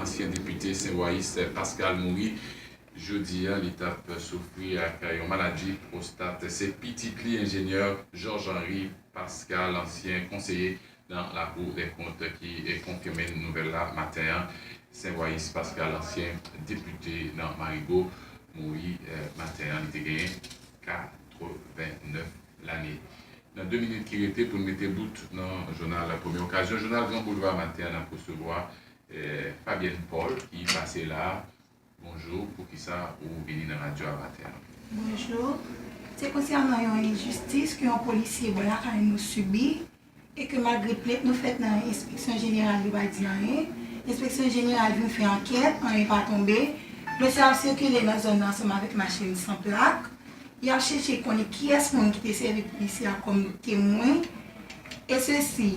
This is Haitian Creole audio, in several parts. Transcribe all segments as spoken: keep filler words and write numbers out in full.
Ansyen depite Sen Wayis Pascal mouri jodi a. Li t ap soufri ak yon maladi pwostat. Se pitit li, enjenyè Georges Henry Pascal, ansyen konseye nan Lakou dè Kont, ki konfime nouvèl la maten an. Sen Wayis Pascal, ansyen depite nan Marigo, mouri maten an. Li te genyen katrevennèf lane. Nan de minit ki rete pou n mete bout nan jounal Premye Okazyon, jounal Gran Boulva maten an, n ap resevwa Fabienne Paul ki pase la. Bonjou, poukisa ou vini nan radyo a maten an? Bonjou. Se konsènan yon enjistis ke yon polisye bò lakay nou sibi e ke malgre plent nou fèt nan enspeksyon jeneral, yo pa di anyen. Enspeksyon jeneral vin fè ankèt, anyen pa tonbe. Mesye ap sikile nan zòn nan ansanm avèk machin san plak. Y ap chèche konnen kiyès moun ki te sèvi polisye a kòm temwen. E sesi,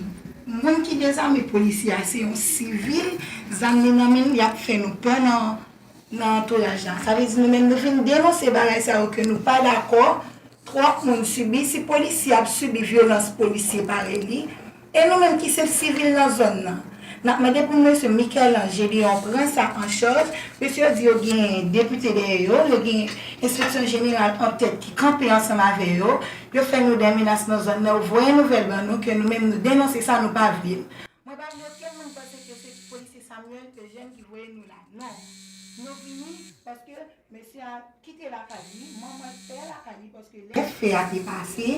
moun ki dezame polisye a se yon sivil, zam li nan men l, y ap fè nou pè nan, nan antouraj la. Sa vle di nou menm nou vin denonse bagay sa yo ke nou pa dakò. Twòp moun sibi, si polisye ap sibi vyolans polisye parèy li, e nou menm ki se sivil nan zòn nan, n ap mande pou mesye Michel-Ange Léon pran sa an chaj. Mesye yo di yo gen depite dèyè yo, yo gen enspeksyon jeneral an tèt ki kanpe ansanm avè yo. Yo fè nou dè menas nan zòn nan, yo voye nouvèl ban nou ke nou menm nou denonse sa, nou pa vle l. Mwen pa vle okenn moun panse ke se polisye Samuel Eugène ki voye nou la. Non. Nou vini paske mesye a kite lakay li, manman l pè lakay li paske lè fè a te pase,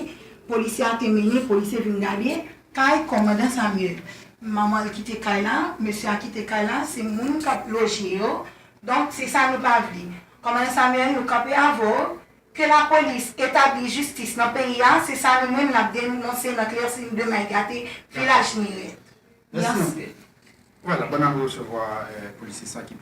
polisye a te mennen, polisye vin gade kay kòmandan Samuel. Manman l kite kay la, mesye a kite kay la, se moun k ap loje yo. Donk, se sa nou pa vle. Kòmandan Samuel, nou kanpe avè w. Ke lapolis etabli jistis nan peyi a, se sa nou menm n ap denonse nan Klèsin de May Gate, Vilaj Mirèt. Mèsi anpil. Vwala, bon, n ap resevwa polisye sa ki